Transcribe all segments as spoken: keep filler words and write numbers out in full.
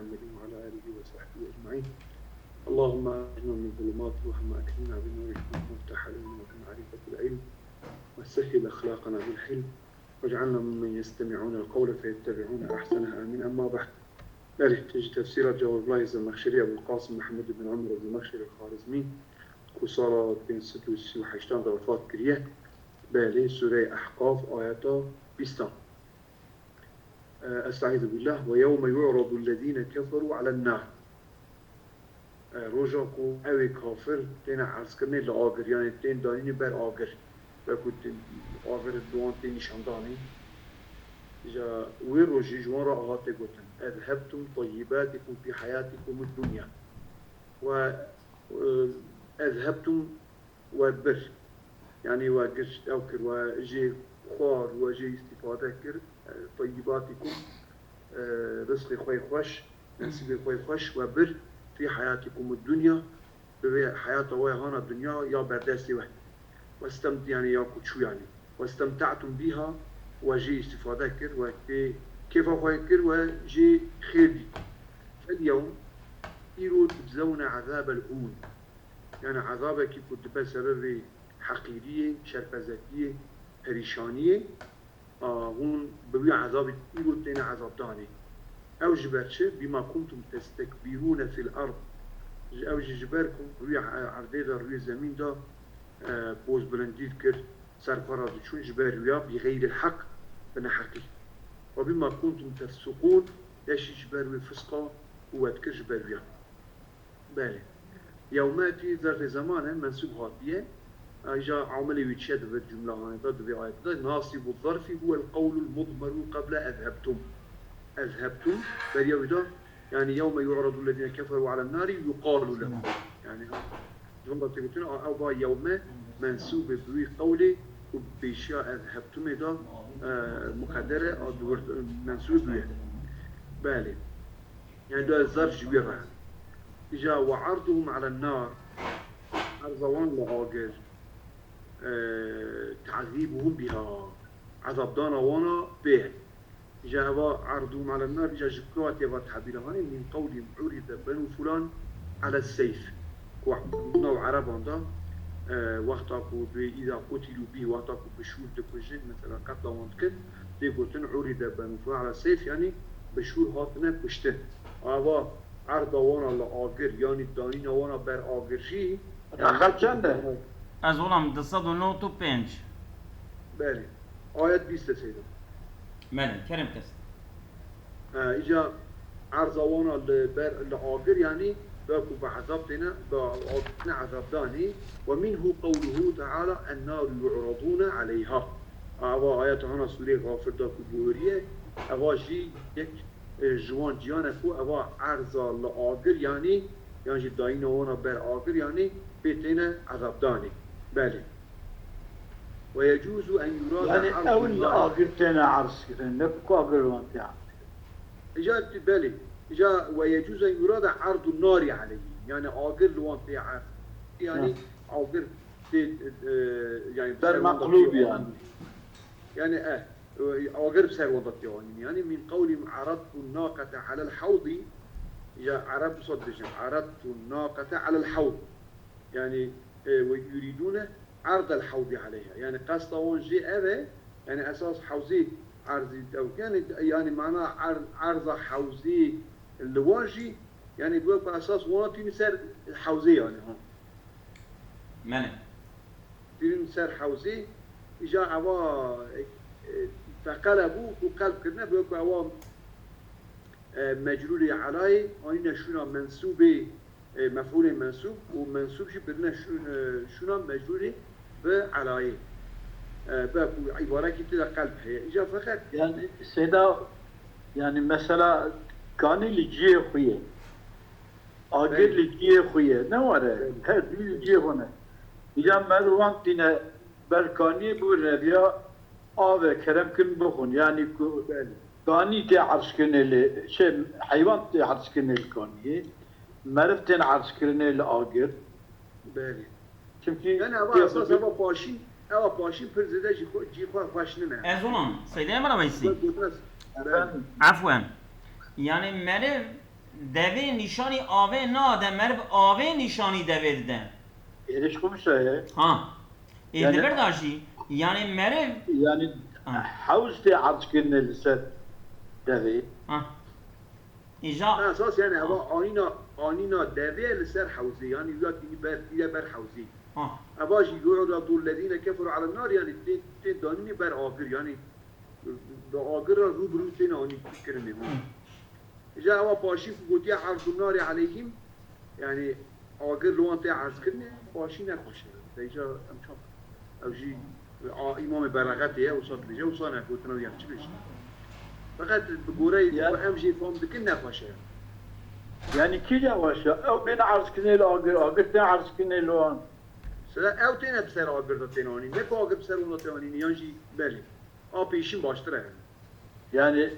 محمد وعلى آله وصحبه أجمعين. اللهم أخرجنا من ظلمات الوهم وأكرمنا بنور الفهم وافتح علينا بمعرفة العلم وسهل أخلاقنا بالحلم واجعلنا ممن يستمعون القول فيتبعون أحسنه. آمين. أما بعد. Belê, ji tefsîra Cewabullah Zemexşerî Ebul Qasim Mehmud bin Umar Zemexşerî Xwarizmî, ku sala pênc sed û sî û heştan de wefat kiriye, belê, Sûreyê Ehqaf, ayeta bîstan. Estaizu billah. Ve yewme yu'radu lezîne keferû alen nar. E, roja ku ew ê kafir têne erzkirinê li agir, yanî tên danînê ber agir. Wekû tê-, agir li wan tê nîşandanê. Îja wê rojî ji wan re aha tê gotin, "Ezhebtum tayyibatikum fî hayatikum dunya." We, e, ezhebtum we bir. Yanî we giş ew kir, we jê xwar, we jê îstîfade kir. E, tayyibatikum, e, rizqê xwe yê xweş, nesîbê xwe yê xweş we bir, fî heyatikum dunya, bi vê heyata we hana dinya ya berdestê we. Westem, yanî ya ku çû yanî. Westemte'tum bîha, we jê îstîfade kir, we pê kêfa xwe kir, we jê xêr dît. Fel yewm, îro tubzewne ezabel hûn. Yanî ezabekî ku dibe sebebê heqîriyê, şerpezetiyê, perîşaniyê, a, hûn bi wî ezabî îro têne ezabdanê. Ew ji ber çi? Bîma kuntum testekbîrûne fil erd. Ji, ew jî ji ber ku rûyê e-, erdê de, rûyê zemîn de, e, pozbilindî dikir, ser xwe re diçûn, ji ber wîya bi xeyril heq, bi neheqî. Ve bîma kuntum tefsiqûn, ya jî ji ber wê fisqa ku we dikir ji ber wîya. Belê. Yewme tî zerfê zeman e, mensûb hatiye. Ayrıca amilê wî çi ye di vê cumlehanê de, di vê ayetê de? Nasîbu zerfî huwel qewlul mudmeru qeble ezhebtum. Ezhebtum, beriya wî de, yanî yewme yu'radu lezîne keferû alen nari yuqalu lehum. Yanî, ji van de tê gotin, a, ew va yewme mensûb e bi wî qewlê ku pêşiya ezhebtumê de, e, muqedder e, a, di wir, e, mensûb e bi wî ye. Belê. Yani da zarf ji wî re. Îca ve arduhum alen nar, erza wan li agir, e, ta'zîbuhum biha, ezabdana wana pê. Îca eva arduhum alen nar, îca ji ku hatî eva tabîra hanê, min qewlî urîde benu fulan ale seyf. Ku nav ereban da, e, wexta ku bi îza qutilû bî, wexta ku bi şûr dikujin, mesela qetla wan dikin, tê gotin urîde benu fulan ale seyf, yani bi şûr hatine kuştin. Ava erda wana li agir, yanî danîna wana ber agir jî, Reqem çend e? Ez olam du sed û nod û pênc. Belê. Ayet bîst e seyda. Belê, kerem kes. E, îca erza wana li ber, li agir, yanî wekû bi ezab têne, bi agir têne ezabdanî. Ve minhu qewluhu teala, "En-naru yu'radûne aleyha." Ava ayet hana Sûreyê Xafir da ku bihuriye, eva jî yek, e, ji wan ciyan e ku eva erza li agir, yanî, yan jî dayîna wana ber agir, yanî pê têne ezabdanê. Belê. Ve yecûzu en yurade Yani erdun ew li nar. agir têne erz kirin, ne ku agir wan tê erz kirin. Îca, belê. Îca ve yecûzu en yurade erdun nari aleyhî. Yani agir li wan tê erz. Yani Ha. agir tê, e, yani Ber ser wan da meqlûb tê yani. Yani, e, agir ser wan da tê anîn. Yani min qewlî eradtu naqete alel hewdî, ya Ereb wisa dibêjin, eradtu naqete alel hewd. Yani, e, ve yuridûne erdel hewdî aleyha. Yani qesta wan jê ev e, yani esas hewzê erzî ew. Yani, yani mana er-, erza hewzê li wan jî, yani bi wek esas wana tînî ser hewzê yani, ha. Mene. Tînin ser hewzê, îja eva, e, e, feqelebû û qelb kirine, bi wek ewa, e, mecrûrê elayê, anîne şûna mensûbê, e, mefûlê mensûb û mensûb jî birine şûn-, e, şûna mecrûrê bi elayê. E, bi wek îbarekî tê de qelb heye. Îja feqet Yani Seyda, yani mesela kanî li cihê xwe ye. Agir Belê. li cihê xwe ye. Ne were. Belê. Her du li cihê xwe ne. Îca merdivan tîne ber kaniyê bû reviya ave kerem kin bixwin. Yani ku Belê. kanî tê erzkirinê li, şey, heywan tê erzkirinê li kaniyê. Meriv tên erzkirinê li agir. Belê. Çimkî Yani eva tê esas xwe eva paşîn, eva paşîn pir zêde jî xwe, cî xwe xweş nine. Ez olam, Seydê Emre Veysî. Belê. Efendim? Afwen. Yani meriv Devê nîşanî avê nade, meriv avê nîşanî devê dide. Êrîş xwe bişeye. Ha. Ê Yani- di vir de jî, yani meriv Yani Ha. hewz tê erdkirinê li ser devê. Ha. Îja Ha, esas yani eva anîna anîna devê li ser hewzê, yani ya tînî ber tîre ber hewzê. Ha. Eva jî yu'radu lezîne keferu alen nar, yani tê tê danînê ber agir, yani bi agir re rû bi rû têne anî kirinê. Îja ewa paşî ku gotiye erdun nari aleyhim, yani agir li wan tê erdkirinê, paşî nexweş e. Veyca em çap ew jî a îmamê bereqetê ye, wisa dibêje, wisa ne, gotina wî em çi bêjin. Feqet bi goreyê Ya. ku em jê fam dikin nexweş e. Yani kî nexweş e? Ew bên erdkirinê li agir, agir tên erdkirinê li wan. Sira ew têne bi ser agir de tên anîn. Ne ku agir bi ser wan de tê anîn, yan jî belê. A pêşîn baştir e. Yani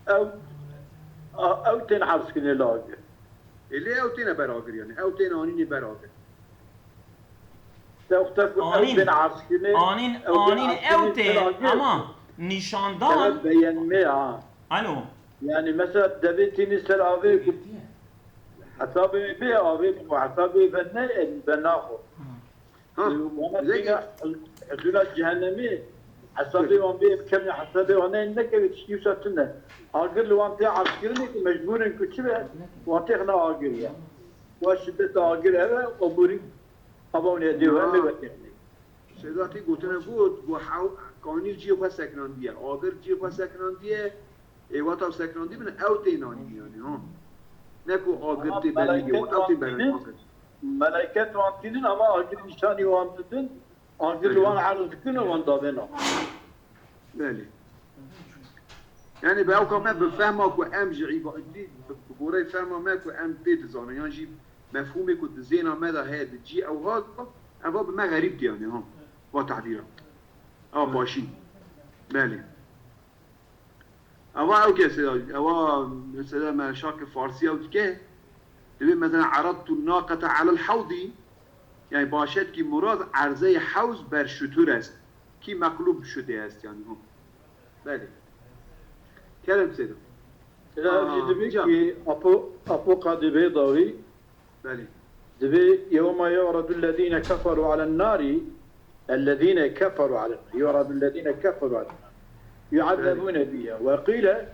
ew a- ew tên erdkirinê li agir. Ê lê ew têne ber agir yani. Ew têne anînê ber agir. Te wexta ku ew Anîn. tên erdkirinê, Anîn, ew tên anîn erdkirinê ew tê, ser agir. Ama nîşandan. Sebeb beyenmê ha. Alo. Yani mesela devê tînî ser avê ku hesabê wê bê avê bi xwe, hesabê wê ve ne, ve naxwe. Ha. Wana Zeki. Dîna hizûra cehennemî hesabê wan bê, kemî hesabê wan neyên nekevê tiştî wisa tune. Agir li wan tê erdkirinê ku mecbûr in ku çi be, wan têxine agir ya. Wa şideta agir ev e, oburî ava û nêdê we, Ha. me wetêxinê. Seyda tê gotine got, got hew kanî cihê xwe seknandiye, agir cihê xwe seknandiye, ê wata seknandî bin ew tê nanî yani ha. Ne ku agir Ama tê belî meleket ew tê wan belî tînin, agir. Meleket wan tînin ama agir nîşanî wan didin, agir li wan erz dikin û wan davêna. Belê. Yani bi ewka me bi fehma ku em ji îbadetî, bi goreyê fehma me ku em tê dizanin, yan jî mefhûmê ku di zêna me de heye di cî ew hat, eva bi me xerîb tê yani ha. Va tebîra. Ewa paşî. Belê. Ewa ew kesê, ewa mesela me şakê farsî ew dike, dibê mesela eradtu naqete alel hewdî, yani başet ki murad erzeyê hewz ber şutur est, ki meqlub şudê est yani. Belê. Kerem seyda. Mesela ev jî dibê ki apo, apo Qadî Beydawî Belê. Dibê yewma yu'radu ellezîne keferû alen nari, ellezîne keferû alen nari, yu'radu ellezîne keferû alen nari. Yu'azzebûne fîha. Ve qîle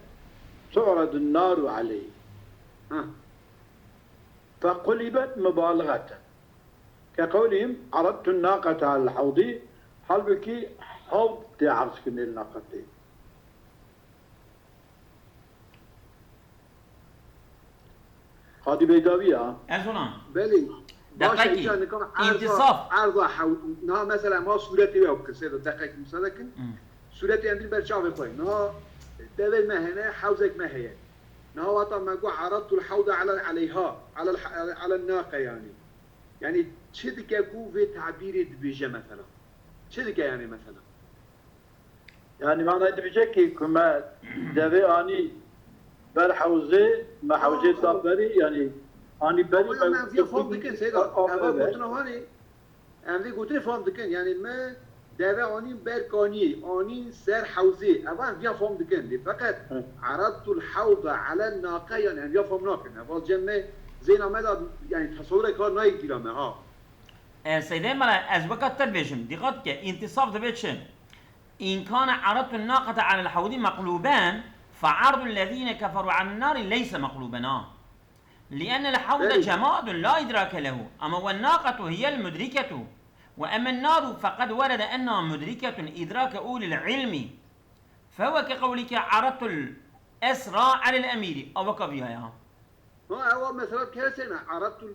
tu'radun naru aleyhim. Fequlibet mubalixeten. Keqewlihim eradtun naqete alel hewdî. Halbukî hewd tê erzkirinê li naqetê. Qadî Beydawî ya. Ez ona. Belê. Baş e, Deqekî. Îca nikan erza, İntisaf. Erza hew. Niha mesela ma sûretê wê bikin. Seyda deqek müsaade kin. Hmm. Sûretê em bir ber çavê xwe. Niha devê me hene, hewzek me heye. Niha wata me got eradtul hewda ala aleyha, ala, ala naqe yani. Yani çi dike ku vê tabîrê dibêje mesela? Çi dike yani mesela? Yani manayê dibêje ki ku me devê anî ber hewzê, me hewzê da berî, yani anî berî Ama me em vîya fam dikin, Seyda. Eva gotina hanê, em vê gotinê fam dikin. Yani me deve anîn ber kaniyê, anîn ser hewzê. Eva em vîya fam dikin. Lê feqet Hı. Eradtul hewda alen naqe, yani em vîya fam nakin. Eva cem me zêna me da, yani tesawurek ha nayê bîra me ha. E, Seydê Mela, ez weka te dibêjim, dîqat ke, întisaf dibe çi? Înkane eradtu naqete alel hewdî meqlûben, fe erdul lezîne keferû alen nari leyse meqlûben, ha. Liennel hewde Belê. Cemadun la idrake lehu, ama wen naqetu hiyel mudriketu, ve emmen naru feqed werede enna mudriketun idrake ulil ilmi, fehuve ke qewlike eradtul esra alel emîrî, a weka vîya ya. Ha, ewa mesela kesena, eradtul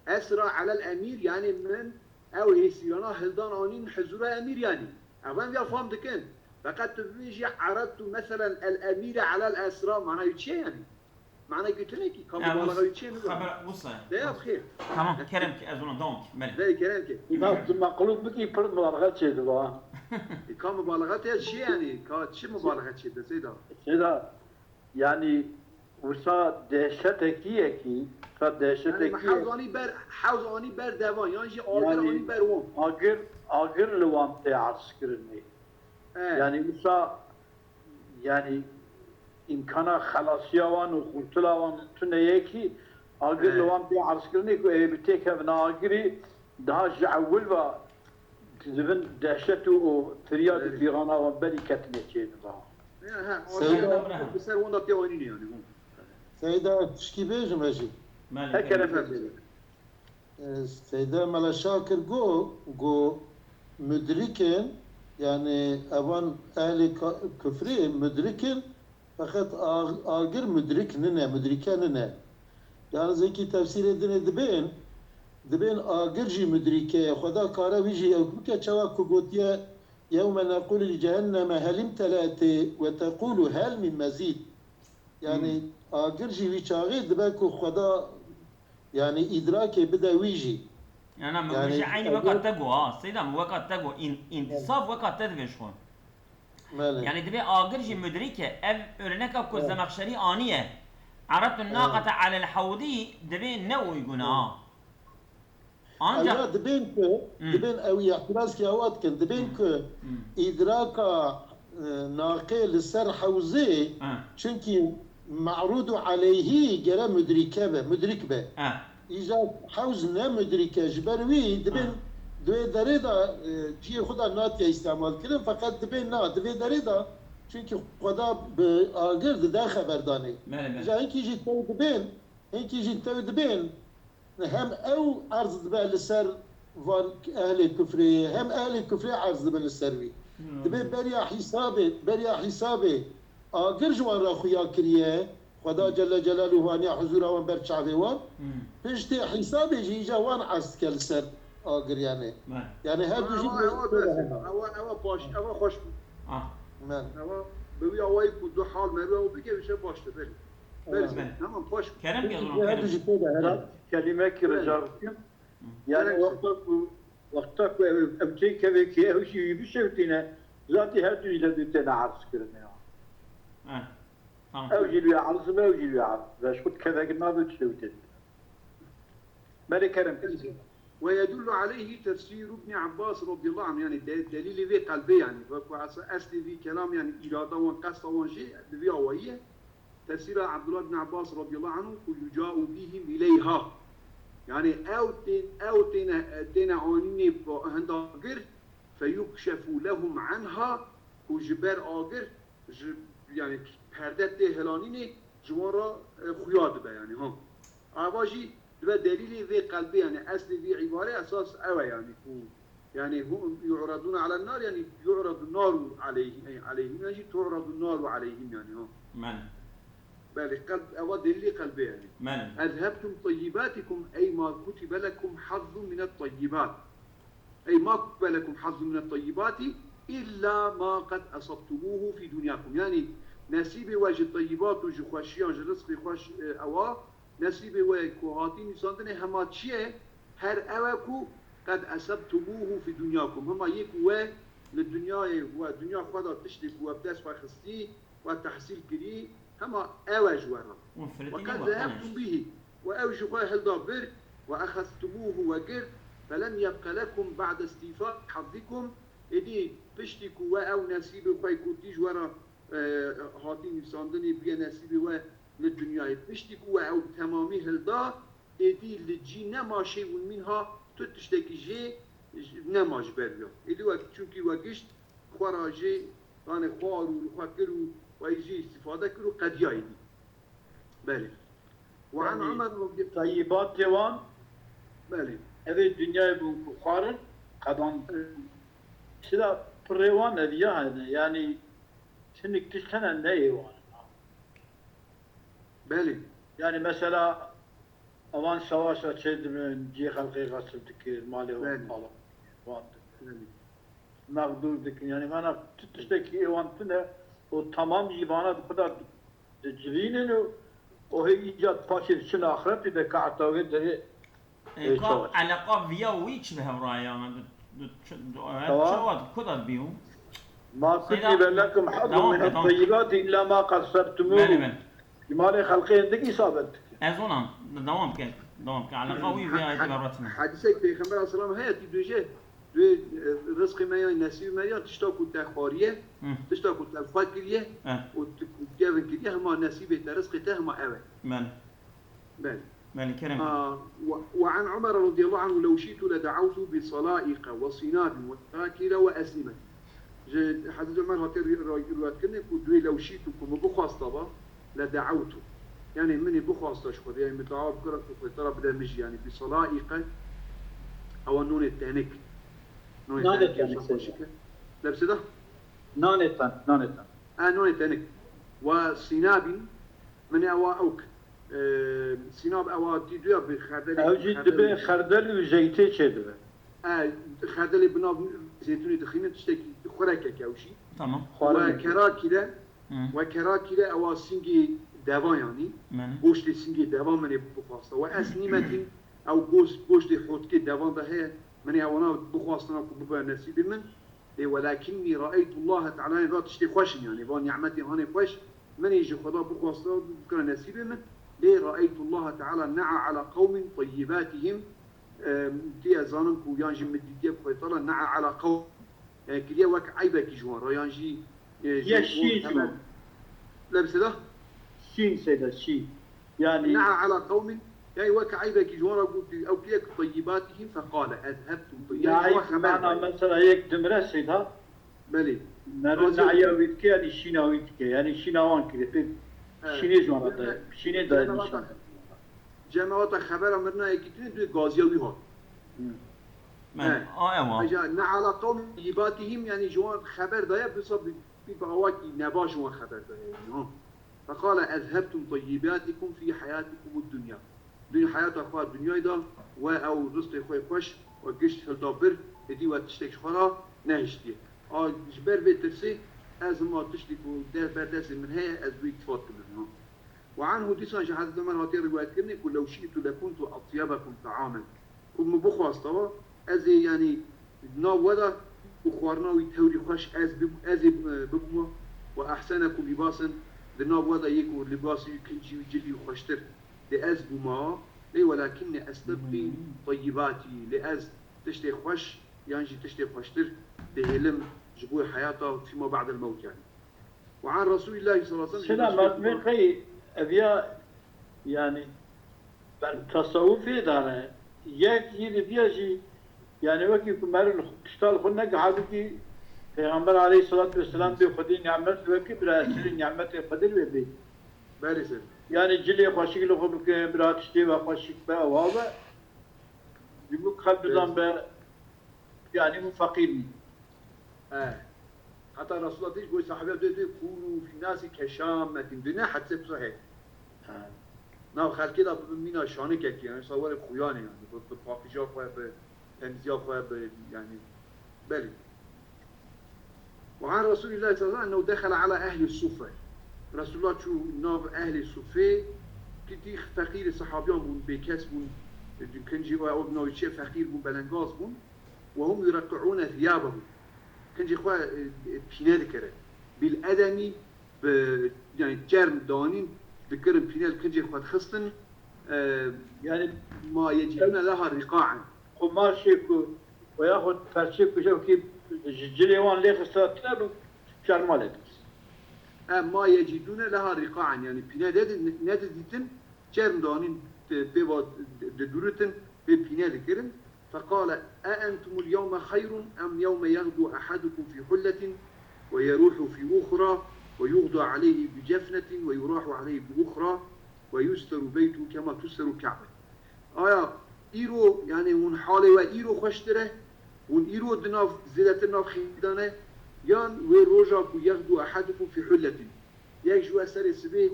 esra alel emîr, yani min ew hêsîrana hildan anîn hizûra emîr yani. Ev em ya fam dikin. Feqet tu bibêjî eradtu meselen el emîre alel esra, mana wî çi ye yani? Mana gotine ki, ka Ya, mubalaxa wis-, wî çi ye nizanim. Xeber wisa ye. De ya xêr. Tamam, kerem ki, ez ona dawam ki. Belê. Belê kerem ki. Îmam tu meqlûb bikî pir mubalaxa çêdiba. E, ka mubalaxa te çi yani? Ka çi mubalaxa çêde Seyda? Seyda, yani wisa dehşetekî ye ki, wisa Yani dehşetekî me ye. Hewz anî ber, hewz anî ber devan, yan jî agir Yani anî ber wan. Agir, agir li wan tê erzkirinê. He. Yani wisa, yani îmkana xelasiya wan û xurtila wan tune yekî agir li wan bê erzkirinê ku ew ê bi têkevina agirî daha ji ewil ve dibin dehşet û, û firyad û bîrana wan berî ketinê çêdiba. Seyda, bi ser wan de tê anînê yani. Seyda, tişkî bêjim ez jî. He kerem bêjim. Seyda Mela Şakir got, got, mudrik in, yani evan ehlê kufrê mudrik in, feqet agir mudrik nine, mudrike nine. Yalnız êkî tefsîrê dinê dibên, dibên agir jî mudrike ye. Xweda kare wî jî ewk bike, çawa ku gotiye, "Yewme nequlu li cehenneme hel imtele'ti ve tequlu hel min mezîd." Yani agir jî wî çaxê dibe ku Xweda yani îdrakê bide wî jî. Yana min yani, jî eynî weka te got ha. Seyda min weka te got. În, în, saf weka te divê ji xwe. Belê. Yani divê agir jî mudrîk e. Ev örneka ku Zemexşerî aniye. Eretun naqete alel hewdî divê ne uygun ha. Ancak... Ew dibên ku, hmm, dibên ew îtirazkî ewa dikin, dibên ku îdraka, e, naqê li ser hewzê, çunkî me'rûdu aleyhî gere mudrîke be, mudrîk be. Îja hewz ne mudrîke, ji ber wî dibên di wê derê de, e, cihê xwe de natiye îstemal kirin, feqet dibên na, di vê derê de, çunkî Xweda bi agir dide xeberdanê. Îja hinkî jî tew dibên, hinkî jî tew dibên, hem ew erz dibe li ser van ehlê kufrê, hem ehlê kufrê erz dibin li ser wî. Dibê beriya hîsabê, beriya hîsabê agir ji wan re xuya kiriye, Xweda Celle Celaluhu aniya huzura wan ber çavê wan, piştê hîsabê jî îca wan erz dike li ser agir yani. Yani her du jî... Ewa, ewa, ewa, ewa xweş bû. Ewa bi wî awayî ku du hal meriwe û bike wî şe baş de, belê. Belê, tamam, xweş. Kerem ke, kerem. Kelimekî rica bikim. Yani wexta ku, wexta ku ev, ev têkevekî ew jî wî bişewtîne, zatî her du jî le dû têne erz kirine ya. Ew jî lû erz be, ew jî lû erz be. Ji xwe kevek nabe tu şewtê. Belê kerem ke. ويدل عليه تفسير ابن عباس رضي الله عنه، yani de-, delîlê vê qelbê yani. Wek ku esa-, eslê vî kelam yani îrada wan, qesta wan jî bi vî awayî ye. Tefsîra Abdullah bin Abbas radıyallahu anhu ku yuca'u bihim ileyha. Yani ew tên, ew têne, têne anînê hinda agir, feyukşefu lehum anha, ku ji ber agir, ji, yani perde tê hilanînê ji wan re, e, xuya dibe yani, ha. Ava jî dibe delîlê vê qelbê, yani eslê vî îbare esas ew e yani ku, yani hum yu'radûne alen nar, yani yu'radu naru aleyhi-, aleyhim, yani jî tu'radu naru aleyhim yani, ha. Belê. Belê, qelb, eva delîlê qelbê yani. Belê. Ezhebtum tayyibatikum ey ma kutibe lekum hazzun minet tayyibat. Ey ma kutibe lekum hazzun minet tayyibati illa ma qed esabtumuhu fi dunyakum. Yani nesîbê we ji tayyibat û ji xweşiyan, ji rizqê xweş, e, ewa, nesîbê we ku hatî nivîsandinê hema çi ye? Her ew e ku qed esebtumuhu fi dunyakum. Hema yê ku we li dinyayê we, dinya xwe de tiştê ku we bi dest xwe xistî, we tehsîl kirî, hema ew e ji we re. Hûn firitî Ve qed nebû, zehebtum bihî. We ew ji xwe hilda vir, ve exeztumuhu we girt, felem yebqe lekum ba'de îstîfai hazzikum. Êdî piştî ku we ew nesîbê xwe ku tî ji we re, e, hatî nivîsandinê bûye nesîbê we li dinyayê. Piştî ku we ew bi temamî hilda, êdî li cî nema şeyun minha, tu tiştekî jê nema ji ber wî ya. Êdî we, çunkî we gişt xwe re jê, yanê xwar û li xwe kir û we jê îstîfade kir û qediya êdî. Belê. Ve an Umer radî- Tayyibatê wan, belê, evê dinyayê bûn ku xwarin, qedan. Çira pirê wan ev ya hene, yanî hinek tişt hene ne ê wan in. Belê. Yanî mesela ewan savaşa çêdibin, cihê xelkê xesib dikir, malê wan, belê, talan dikir, wan dikir. Belê. Mexdûr dikin. Yanî vana tu tiştekî ê wan tune û temam jî vana di xwe de dicivînin û, û hê îca paşê diçin axretê de ka heta wê derê. Ê, ka eleqa viya wî çi bi hev re ye? Yanî di, di, di, di, çawa di ku de dibî û? Ma kutibe lekum hazzun min et-tayyibati illa ma qed esebtumuhu. Belê, belê. Ji malê xelkê hindik îsabet dike. Ez ona, dewam ke, dewam ke. Eleqa wî vê ayetê ve re tune. Hedîsek Pêxember aleyhisselam heye, tî dibêje, Duyê, e, rizqê me ya nesîbê me ya tişta ku te xwariye, Hı. tişta ku te xwe kiriye Eh. û tu kevin kiriye, hema nesîbê te, rizqê te hema ew e. Belê. Belê. Belê, kerem. Aa, we, we an Umar radiyallahu anhu, "Lew şi'tu le da'awtu bi salaiqe ve sinabin ve kerakile ve esnime." Ji Hezreti Ömer hatiye ri-, ri-, rivayet kirinê ku duyê "lew şi'tu" ku min bixwasta ba, "le da'awtu." Yani min ê bixwasta ji Xwedê, yani min dua bikira ku Xwedê te ra bide min jî, yani bi salaiqe, ewa nonê tenik. Nonê Nane tenik, tenik, insan seyda. Xweşik e. Lebsê de? Nane ten, nane ten. E, nonê tenik. Ve sinabin, min ewa ewk. E, sinab ewa tî duya bi xerdelê, Ew jî xerdelê dibe xerdel û zeytê çêdibe. E, xerdelê bi nav zeytûnê dixînin, tiştekî xurekek ew jî. Tamam. Xwarin Ve eke. Kerakî de, Hı. ve kerakî de ewa singê deva yanî. Belê. Goştê singê deva min ê bixwasta. Ve esnimetin, ew goş-, goştê hotkê devan de heye. Min ê ewana bixwastina ku bibe nesîbê min. Lê welakinnî raeytullaha teala, yani va tiştê xweş in, yani va nimetê hanê xweş, min ê ji Xweda bixwasta bikira nesîbê min. Lê raeytullaha teala na'a ala qewmin tayyibatihim, e, tê ez zanim ku yan jî min dîtiye ku Xwedê teala na'a ala qewm, yani kiriye wek eybekî ji wan re, yan jî, e, ji Ya wan şîn hemen. Lebsê de? Şîn seyda, şîn. Yani Na'a ala qewmin, yani wek eybekî ji wan re got, ew kiriye ku tayyibatihim feqale ezhebtum tayy-, yani ji wan Na'i xeber mana dayê. Mesela yek dimire seyda. Belê. Nere Razî na'ya olsun. Wî dike, yani şîna wî dike. Yani şîna wan kiriye. Pê Evet. şînê ji wan re daye. Şînê daye Cemawata, nîşan. Cemawata xebera mirina yekî tune duyê gaziya wî hat. Hı. Men, Evet. a ewa. Aja na'a ala qewmin tayyibatihim, yani ji wan xeber daye, bisa bi, bi, bi awakî nebaj ji wan xeber daye. Yani, ha. Feqale ezhebtum tayyibatikum fî heyatikumud dunya. Dun-, heyata xwe dinyayê de we ew rizqê xwe xweş we gişt hilda bir, êdî we tiştek ji xwe re nehiştiye. A, ji ber vê tirsê ez hema tiştê ku der ber destê min heye, ez wî îltifat dikim, ha. Ve anhu, dîsan ji Hezreti Ömer hatiye rivayet kirinê ku lew şi'tu lekuntu atyabakum ta'amen. Ku min bixwasta we, ez ê, yanî, nav we de û xwarina wî tewrî xweş ez bib-, ez ê, e, bibûma. Ve ehsenekum libasen, di nav we de yek û libasî wî kincî wî cilî wî xweştir dê ez bûma. Lê welakinnî estabqî Hmm. tayyibatî, lê ez tiştê xweş yan jî tiştê xweştir dihêlim ji bo heyata fîma ba'del mewt, yanî. Ve an Resûlîllahî sallallahu aleyhi ve sellem, Selamet min qey eviya, yani, ber tasawufê dane. Yek yî li viya jî, yani, wekî ku merin tişta li xwe neke, halbûkî Peyxamber aleyhissalatu vesselam bê Xwedê nimet wekî bira esirê nimetê Xwedê wê bê. Belê ser. Yani, cilê xweşik li xwe bike, bira tiştê ve xweşik be, ewa be. Ji bo xelk bizan be, yani, hûn feqîr nîn. He. Heta Resulullah dî, goy sahabiya dê, dê, "Kûnû fî nâsî keşammetin." Dê ne hetse bize he. He. Nav xelkê de bibin mîna şanikekî, yani, sa were xuyanê, yani, bi, bi paqija xwe, bi temizîya xwe, bi, yani, belê. Ve an Resulillah sallallahu aleyhi ve sellem ennehu dehale ala ehli suffe. Resulullah çû nav ehlê sufê, ki tî feqîrê sahabiyan bûn, bêkes bûn, kincî we ew navî çi ye, feqîr bûn, belengaz bûn. Ve hum yureqqi'ûne thiyâbehum. Kincê xwe, e, e, pîne dikire. Bil edemî, bi, yani çerm danîn, dikirin pîne li kincê xwe dixistin. E, yani ma yecîdûne leha riqa'en. Qumaşê ku, veya xwe perçê ku ji wekî ji cilê wan lê xista tune bi çerma lê dixist. E, ma yecîdûne leha riqa'en, yani pîne nedidîtin, çerm danîn, e, pê va didûritin, pê pîne dikirin. Feqale, "E entumul yewme xeyrun em yewme yexdu ehadukum fî hulletin ve yerûhu fî uxra ve yuxda aleyhi bi cefnetin ve yurahu aleyhi bi uxra ve yusteru beytuhu kema tusteru Ka'be." Aya îro, yani hûn halê we îro xweştir e, hûn îro di nav, zêdetir nav xêr de ne, yan wê roja ku yexdu ehadukum fî hulletin, yek ji we serê sibê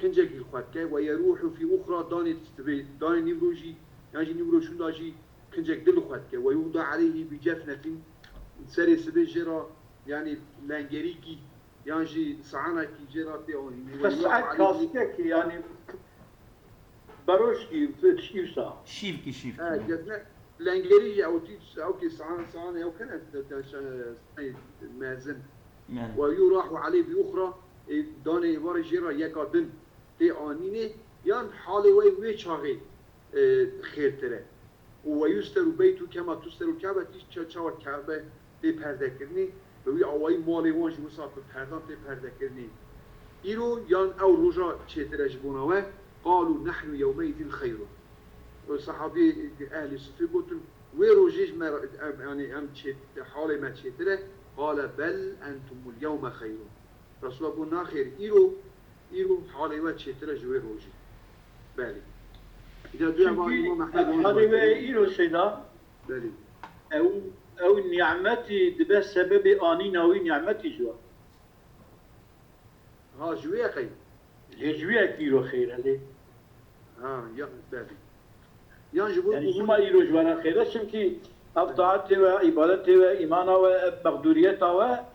kincek li xwe dike, ve yerûhu fî uxra, danê sibê, danê nîvrojî, yan jî nîvro şûnda jî kincek din li xwe dike. Ve yuxda aleyhî bi cefnetin, serê sibê jê re, yani lengerîkî, yan jî saanekî jê re tê anîn. Ve yuxda aleyhî, kasikekî, yani beroşkî, tiştî wisa. Şîvkî, şîvkî. He, cefne, lengerî jî ew tî, ew kî saan, saan ew kene, te, te, te, mezin. Mezin. Ve yurahu aleyhî bi uxra, e, danê êvarê jê re yeka din tê anînê, yan halê wê wê çaxê, e, xêrtir e. Û ve yusteru beytu kema tusteru Ka'betî, ça-, çawa Kabe tê perdekirinê, bi wî awayî malê wan jî wisa bi perdan tê perdekirinê. Îro yan ew roja çêtir e ji bona we? Qalu nehnu yewmeizin xeyrun. Û sahabî ehlî sufê gotin, wê rojê ji me re, em, yanî em çê-, halê me çêtir e. Qale bel entumul yewme xeyrun. Resulullah got, naxêr, îro, îro halê we çêtir e ji wê rojê. Belê. Îca duya va Çimkî Îmam Ehmed wan halê we îro Seyda, Belê. ew, ew nîmetî dibe sebebê anîna wî nîmetî ji we. Ha, ji wê qey? Lê ji wê ek îro xêr e lê. Ha, ya, belê. Yan ji bo Yani ku hûn çima îro ji we re xêr e? Çimkî ev taetê we, îbadetê we, îmana we, ev mexdûriyeta we,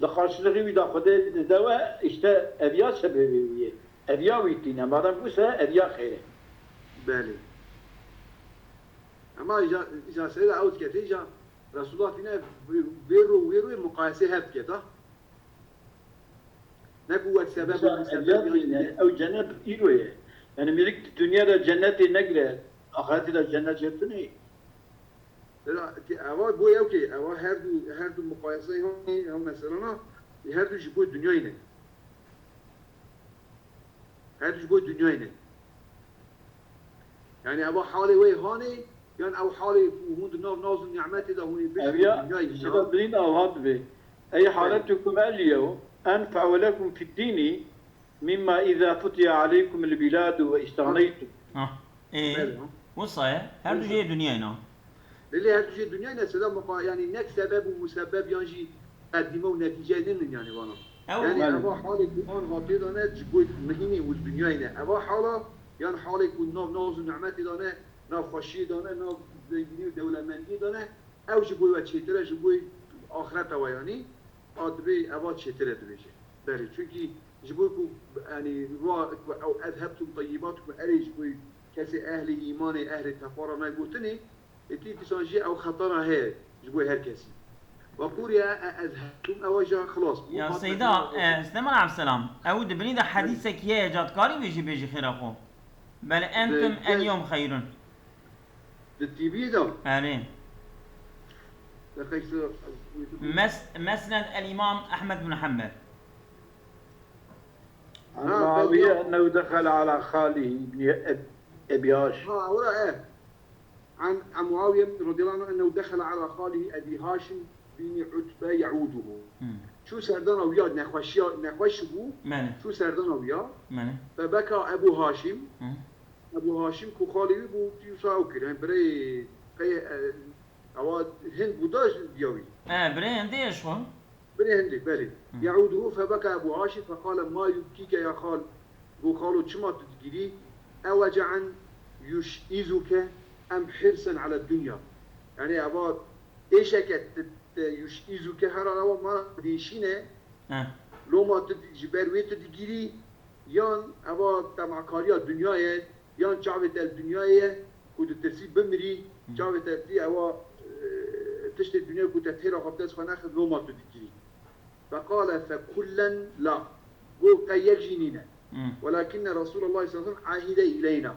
di qarşilixî wî de Xwedê dide we, îşte ev ya sebebê wî ye. Ev ya wî tîne. Madem wisa, ev ya xêr e. Belê. Ema îca, îca seyda ew diketê, îca Resulullah tîne vê ro, wê royê muqayesê hev dike da. Ne ku wek sebeb û Mesela, musebeb ev yan ya yani, ew cennet îro ye. Yani, mêrik di dinya de cennetê negire, axireti de cennet jê tune ye. Eva, eva bo ew kê, eva her du, her du muqayeseyê hanê, ew meselana, her du ji bo dinyayê ne. Her du ji bo dinyayê ne. Yani eva halê wê hanê, yan ew halê ku hûn di nav naz û nîmetê de hûn ê Ev bişîn ya, dinyayê işte ne. Birîn ew hat bê. Ey Evet. haletukum el yew enfe'u lekum fid dini mimma iza futiha aleykum el biladu ve istagneytum. Ha. E, Evet, ha. wisa ye? Her du Wisa. jê dinyayê ne. Lê her du jê dinyayê ne, sela muqa-, yani nek sebeb û musebeb yan jî qedîme û netîceyê nînin yani vana. Ew Yani Belê. eva halê ku an hatê de ne, ji bo mihînî û dinyayê ne. Eva hala, yan halê ku nav naz û nimetê de ne, nav xweşiyê de ne, nav zengînî û dewlemendiyê de ne, ew ji bo we çêtir e, ji bo axireta we yanî, a dibê eva çêtir e dibêje. Belê, çunkî ji bo ku, yani, ruha ku ew ezhebtum teyyibatukum, erê ji bo kesê ehlê îmanê, ehlê teqwa re negotinê, Êdî dîsan jî ew xetara heye ji bo her kesî. Ve quriye e ezhebtum, ewa jî xilas bû. Ya Hat Seyda, Metin e, Süleyman Abdüselam, ew di binî de hedîsek heye, ca dikarî vê jî bêjî xêra xwe. Bel entum Di el yom xeyrun. Di T V'yê de. Erê. Deqeyse, Mes-, Mesned el Imam Ahmed bin Hanbel. عن Ha, معاوية belki. أنه دخل على خاله ابن أب-، أبي هاشم. Ha, ora e. عن، عن معاوية رضي الله عنه أنه دخل على خاله أبي هاشم بن عتبة يعوده. Hmm. Çû serdana wî ya nexweşiya, nexweş bû. Mene. Çû serdana wî ya. Mene. فبكى أبو هاشم. Hmm. Ebu Haşim ku xalê wî bû, dîsa ew kir. Yani birê qey, e, ewa hind bû da ji diya wî. E, birê hindê ye ji xwe. Birê hindê, belê. Hı. يعوده فبكى أبو هاشم فقال: ما يبكيك يا خال؟ Got, xalo, çima tu digirî? أوجعا يشئزك أم حرصا على الدنيا؟ Yani eva êşeke te, te يشئزك, her eva ma dêşîne, He. loma tu di-, ji ber wê tu digirî, yan eva temakariya dinyayê, Yan çavê te li dinyayê ye ku ditirsî bimrî, Hı. çavê te tî ewa, e, tiştê dinyayê ku te têra xwe bi dest xwe nexist, loma tu digirî. Feqale fekullen la. Got, qey yek jî nîne. Hı. Welakinne Resulallah sallallahu aleyhi ve sellem ahide ileyna.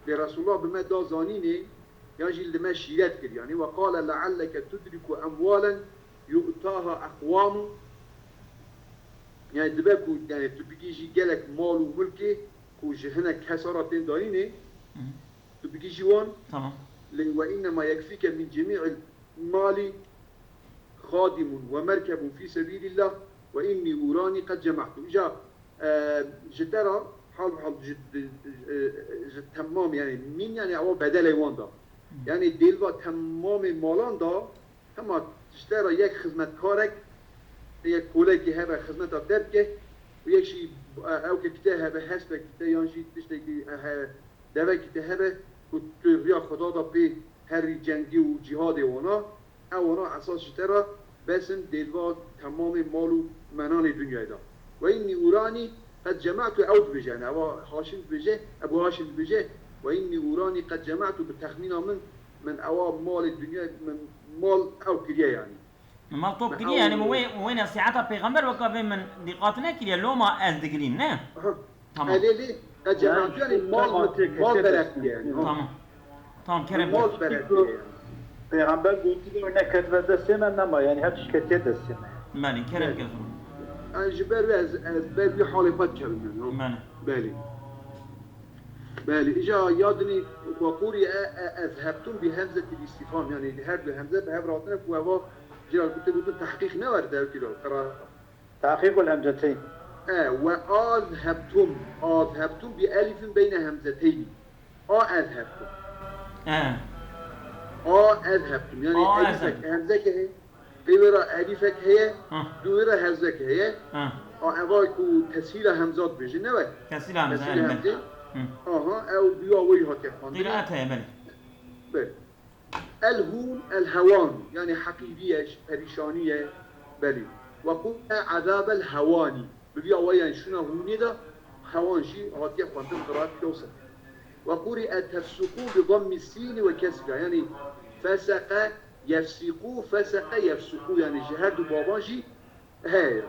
Lê Resulullah bi me da zanînê, yan jî li me şîret kir. Yanî, ve qale lealleke tudriku emwalen yu'taha eqwamun. Yani dibe ku, yani tu bigihîjî gelek mal û mulkê ku ji hinek kesa re tên dayînê, Hı hı. tu bigihîjî wan. Tamam. Lê ve innema yekfîke min cemî'il malî xadimun ve merkebun fî sebîlillah ve innî urani qed cema'tu. Îca, e, ji te re hal bi hal ji, e, ji temam, yani min, yani ewa bedelê wan da. Hı. Yani dêlva temamê malan da, Hema ji te re yek xizmetkarek, yek kolekî hebe xizmeta te bike û yek jî, e, ewkekî te hebe, hespekî te yan jî tiştekî, e, he, devekî te hebe ku tu riya Xweda da pê herî cengê û cîhadê wana, ew wana esas ji te re bes in dêlva temamê mal û menanê dinyayê de. Ve innî uranî qed cema'tu, ew dibêje, yani ewa Haşim dibêje, Ebu Haşim dibêje, ve innî uranî qed cema'tu, bi texmîna min, Min ewa malê dinya, min mal ew kiriye yani. Min mal top kiriye yani, min wê, wê nesîheta pêxember weka vê min dîqat nekiriye, loma ez digirîm, ne? Aha. Tamam. Elê lê, e, cemaat yani mal, mal berek yani. Tamam. Tamam, kerem. Mal bereketiye yani. Peygamber gotiye, neketibe destê me, nema, yani her tişt ketiye destê me. Belê, kerem. Belê. Kir. Em ji ber wê ez, ez ber wî halê xwe dikevim yani. Belê. Belê. Belê, îca ya dinî weqûrî e, e, ezhebtum bi hemzetî istifham, yani her du hemze bi hev ratine ku eva cira gotin, gotin tahqîq ne werde ew kî lo, qira. Tahqîq ul hemzeteyn. E, we azhebtum, azhebtum bi elifin beyne hemzeteyn. A ezhebtum. E. A ezhebtum. Yani A elifek, ezhebtum. Hemzeke heye. Pê wê re elîfek heye, Hı. Dû wê re hemzek heye. Hı. A eva ku teshîla hemzat bêjin, ne we? Teshîla hemze, Teshîla elbet. Hemze. Hı. Aha, ew duya wê hatiye xwendin. Qîraet heye, belê. Belê. El hûn, el hewan, yani heqîrî ye, perîşanî ye, belê. Ve qûne ezabel hewanî. Bi vî awayî, yani şûna hûnê de hewan jî hatiye xwendin, qiraet pêwse. Ve qûri'e tefsuqû bi dammî sînî ve kesriha. Yani feseqe yefsiqû, feseqe yefsuqû, yani ji her du baban jî heye.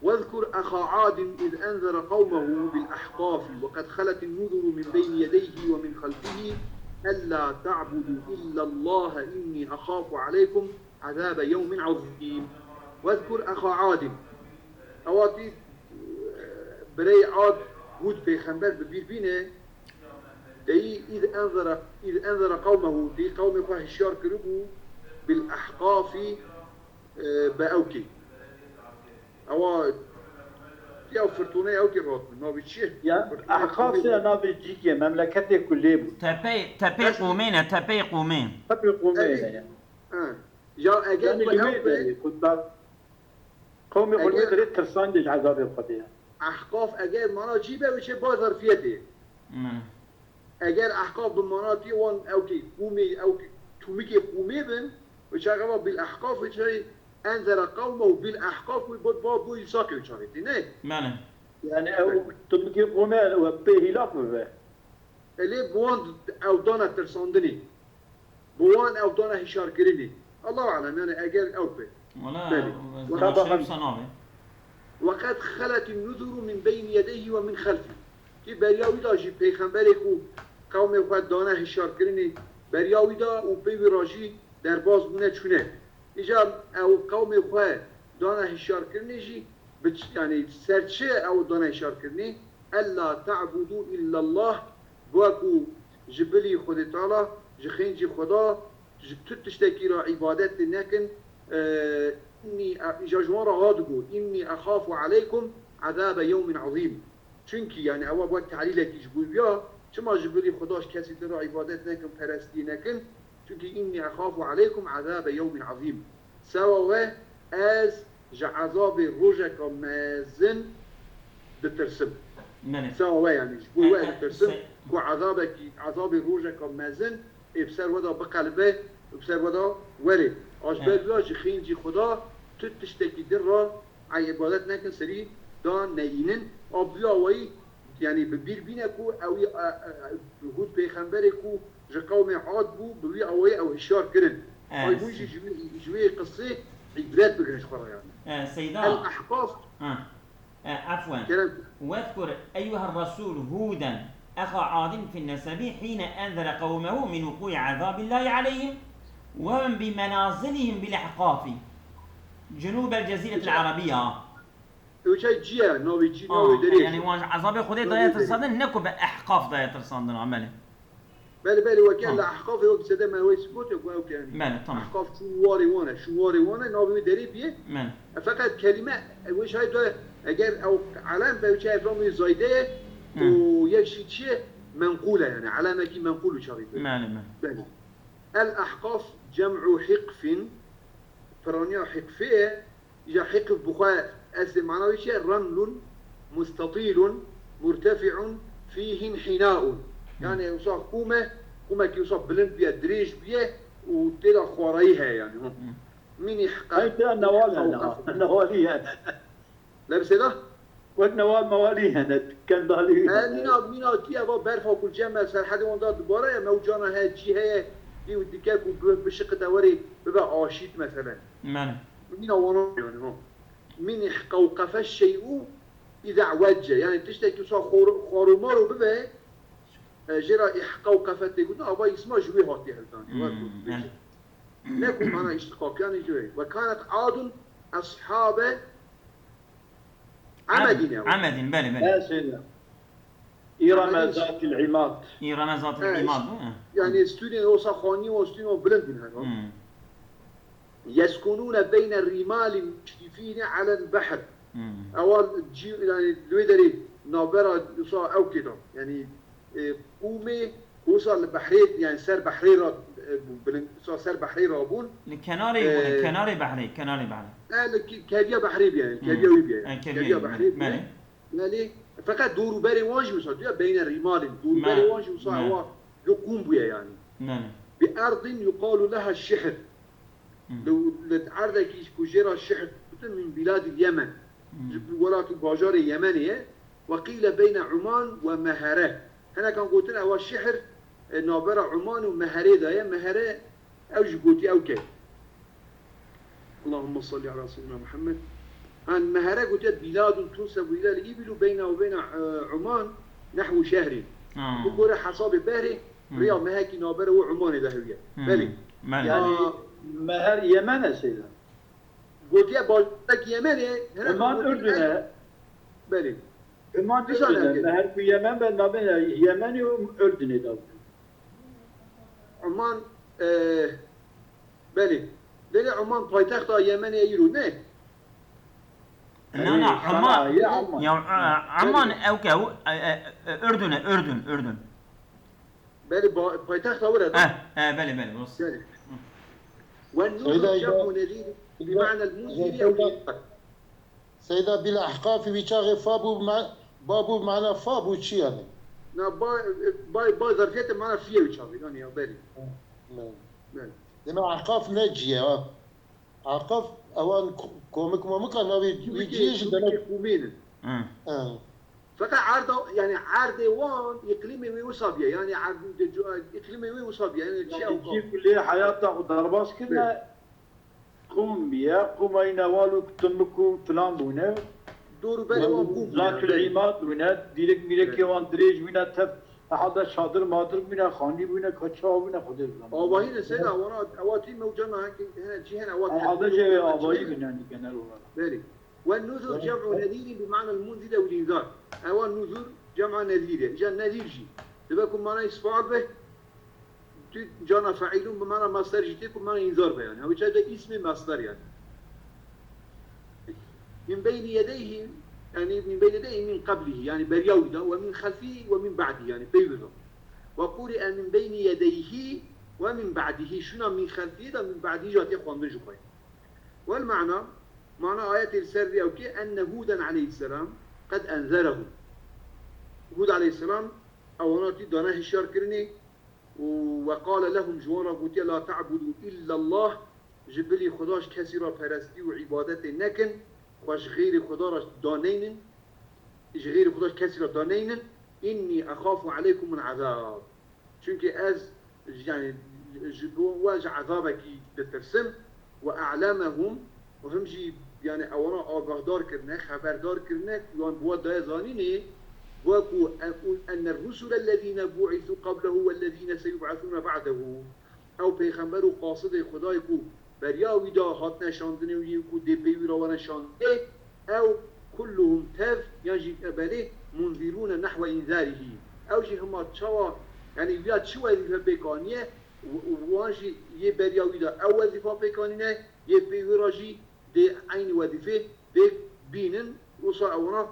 Wezkur exa Adin iz enzere qewmehu bil ahqafi ve qed xeletin nuzuru min beyni yedeyhi ve min xelfihi ella ta'budu illallahe inni exafu aleykum azabe yewmin azîm. Wezkur exa Adin. Ewa tî, e, birey Ad, Hûd pêxember bi bîr bîne, deyî iz enzere, iz enzere qewmehu, deyî qewmê xwe hişyar kiribû, bil ahqafî, e, bi ewkê. Ewa, ya firtûneyê ewkê hatibû, navê çi ye? Ya, firtûneyê Ahqaf Qûmê. Ya navê cîkê, memleketê ku lê bû. Tepey, tepey Qûmê ne, tepey Qûmê. Tepey Qûmê ne ya. Ha. Ya eger yani ku ew be, ku da qewmê xwe lê tirsan de ji ezabê Xwedê ya. Ehqaf eger mana cî be, wê çê ba zerfiyetê. Hmm. Eger Ehqaf bi mana tî wan ewkê Qûmê, ewkê tûmikê Qûmê bin, wê çaxê va bil Ehqaf, wê çaxê enzere qewmehu bil Ehqaf, wê ba, ba, bo îlsaqê wê çaxê tê, ne? Belê. Yani ew tûmikê Qûmê we pê hîlak bibe. E lê bi wan ew dane tirsandinê. Bi wan ew dane hişyarkirinê. Allahu alem, yani eger ew be. Wala, belê. Ez Ka dana bakalım. Şev sanavê. Ve qed xeletî nuzuru min beynî yedeyhi ve min xelfî. Ki beriya wî da jî peyxemberê ku qewmê xwe dane hişyarkirinê, beriya wî da û pê wî ra jî derbas bûne çûne. Îca ew qewmê xwe dane hişyarkirinê jî bi ç-, yanî ser çi ew dane hişyarkirinê? Ella ta'budu illallah, bi ku ji bilî Xwedê Teala, ji xêncî Xweda, ji tu tiştekî re îbadet lê nekin. E, înnî, îja ji wan re ha digot, înnî exafu aleykum azabe yewmin azîm. Çunkî, yani, ewa wek tehlîlekî ji bo wî ya, çima ji bilî Xweda ji kesî din re îbadet nekin, perestiyê nekin? Çunkî înnî exafu aleykum azabe yewmin azîm. Sewa we ez ji ezabê rojeka mezin ditirsim. Belê. Sewa we, yani, ji bo we ditirsim ku ezabekî, ezabê rojeka mezin ê bi ser we de biqelibe û bi ser we de were. A ji ber wî ya ji xêncî Xweda tu tiştekî din re Ey îbadet nekin, serî da neyînin. A bi vî awayî, yanî bi bîr bîne ku ew, e, e, Hûd pêxemberê ku ji qewmê Ad bû, bi vî awayî ew hişyar kirin. E, ay hûn jî ji wî, ji wî qisê îbret bigirin ji xwe re yanî. E, Seyda. El Ahqaf. Ha. E, afwen. Kerem. Wezkur eyyuher Resul Huden exa Adin fin nesebi hine enzere qewmehu min wuku'i azabillahi aleyhim ve hum bi menazilihim bil ahqafi. Cunûbel Cezîretil Erebî ya. Ew çay cî ye, navê cî, navê derê. Ha, yanî wan ji ezabê Xwedê daye tirsandin, ne ku bi ehqaf daye tirsandin, ha, belê. Belê, belê, weke li ehqafê wek sede me wê spot yok, wek yani. Belê, tamam. Ehqaf çû warê wan e, çû warê wan e, navê wê derê bîye. Belê. E, feqet kelîme, e, wê çay daye, eger ew elem be, wê çay ev ramê zayde ye, û yek jî çi ye? Menqûl e yani, elemekî menqûl û çaxî be. Belê, belê. Belê. El Ahqaf cem'u hiqfin, piraniya hiqfê ye. Îja hiqf bi xwe eslê mana wî çi ye? Remlun mustatîlun murtefi'un fîhin hînaun. Hı. Yani wisa qûm e, qûmekî wisa bilind bûye, dirêj bûye û tê de xwarayî heye yani. Hı. Min ihqaf. Ay, tira newal hene, newalî hene. Lebisê de? Wek newal mewalî hene, kendalî. E, mîna, mîna tî eva berfa ku cem e, serhedê wan da dibare ye, mewcana heye, cî heye, dî û dike ku bi, bişiqite werê bibe aşît meselen. Belê. Mîna wana yani, ha. Min ihqewqefe şey'u îza wecce. Yani tiştekî wisa xor-, xwarûmarû bibe, e, jê re îhqa û qefet tê gotin, ava îsma ji wê hatiye hildanê. Wek ku Hmm, dibêje. Ne ku mana îştiqaqiyan jî wê. Ve kanet Adun eshabe Amedîn ya. Amedîn, belê, belê. He, şeyde. İreme Amedîn. Zatil İmad. İreme Zatil He, İmad, işte, değil mi? Yani stûnên osa xanî û stûnên bilind bûn her. Hmm. Yeskunûne beyne rîmalin muşrifîne alen behr. Hmm. Ewa cî, yani li wê derê navbera wisa ewkê de. Yani, e, qûmê wisa li behrê, yani ser behrê re, e, bû, bilind, wisa ser behrê re bûn. Li kenarê bûne, E, kenarê behrê, kenarê behrê. E, li ke-, keviya behrê bîye, yani, Hmm. keviya wî bîye, yani. E, keviya Keviya wî, behrê bîye. Belê. Belê. Feqet dorûberê wan jî wisa, diya beyne rîmalin. Dorûberê Me-, wan jî wisa me. Ewa li qûm bûye, yani. Belê. Bi erdin yuqalu leha şihr. Hmm. Li, li erdekî ku jê re şihr digotin min bîladil Yemen. Hmm. Ji welat û bajarê Yemenê ye. Ve qîle beyne Uman ve Mehere. Hinekan gotin ewa şihr, e, navbera Uman û Meherê de ye. Mehere ew jî gotî ew ke. Allahümme salli ala seyyidina Muhammed. Han Mehere gotiye bîladun tunsebu ilel îbilu beyne ve beyne, e, Uman nehwu şehrin. Ha. Bi gore hesabê behrê Hmm. riya mehekî navbera û Umanê de hewiye. Hmm. Belê. Belê. Yani Aa. Meher Yemen e şeyde. Gotiye bajarek Yemenê, hinek Uman gotiye Ürdün'e. Belê. Uman Dîsa Ürdün'e. Ne? Meher ku Yemen be nabê Yemenî û Ürdün'ê de. Uman, e, belê. Belê Uman paytexta Yemenê îro ne? Na, na, Ama, Uman. Ya, e, Uman Belê. Ew ke, ew, e, e, e, Ürdün e, Ürdün, Ürdün. Belê, ba-, paytexta were da. Eh, eh, belê, belê, rast. Belê. Ve nuzur Seyda, cem'u nedir, bi ma'nel munziri ev Seyda, Seyda, bila ahqafî wî çaxê fa bû, ma-, ba bû, mana fa bû çi yani? Na, ba, ba, ba zarfiyete mana fiye wî çaxê, yani ya belê. Hı. Belê. Belê. Dema ahqaf ne ciye ha? Aqaf, ewan ko-, komik momika navê wî ciyê jî demek. Qûmê ne. Hı. Hı. Feqet erda, yani erdê wan, îqlîmê wê wisa biye. Yani erd-, de-, cu-, îqlîmê wê wisa biye. Yani çi Yani ew çi ku lê heyata xwe derbas kirine, Bê. Qûm biye, qûma îne wal û timik û filan bûne. Dor û berê wan qûm bûne. Zatül îmad bûne, dîrek mîrekê Evet. wan dirêj bûne, tev Herhalde çadir madir bûne, xanî bûne, ka çawa bûne, Xwedê bi zana. Avahî ne seyda, wana, ewa tî mewcana heke, hene, cî hene, ewa Herhalde tedbir jê û avahî wana bûne, yani genel olarak. Belê. Ve nuzur cem'u nezirin bi ma'nel munzire vel inzar. Ewa nuzur cem'a nezir e. Îca nezir jî. Dibe ku manayê isfaal be, tu cana fe'ilun bi mana masder jî tê ku mana inzar be yani. Ew çay da ismi masder yani. Min beyni yedeyhi, yani min beyni yedeyhi min qablihi, yani beriya wî de, ve min xelfihi ve min ba'dihi, yani pey wî de. Ve quri'e min beyni yedeyhi ve min ba'dihi, şuna min xelfihi de min ba'dihi jî hatiye xwendin ji xwe. Vel ma'na, mana ayetê li ser vê ew ke, enne Hûden aleyhisselam qed enzerehum. Hûd aleyhisselam ewana tî dane hişyar kirinê, û ve qale lehum, ji wan re gotiye, la ta'budu illallah, ji bilî Xuda ji kesî re perestî û îbadetê nekin, xwe ji xêrê Xuda re daneynin, ji xêrê Xuda ji kesî re daneynin, innî exafu aleykumul azab. Çunkî ez, yani, ji bo we ji ezabekî ditirsim, ve a'lemehum, û him jî, yani, ewana agahdar kirine, xeberdar kirine, ku yan bi we daye zanînê, wekû en-, û enne rusule lezîne bu'isû qablehu wellezîne seyub'esûne ba'dehu. Ew pêxember û qasidê Xwedayê ku beriya wî de hatine şandinê û yên ku dê pey wî re were şandinê, ew kulluhum tev, yan jî ebelê munzirûne nehwe înzarihî. Ew jî hima çawa, yani, ya çi wezîfe pêk aniye, w-, wan jî yê beriya wî de ew wezîfa pêk anîne, yê pey wî re jî dê eynî wezîfê pêk bînin, wisa ewana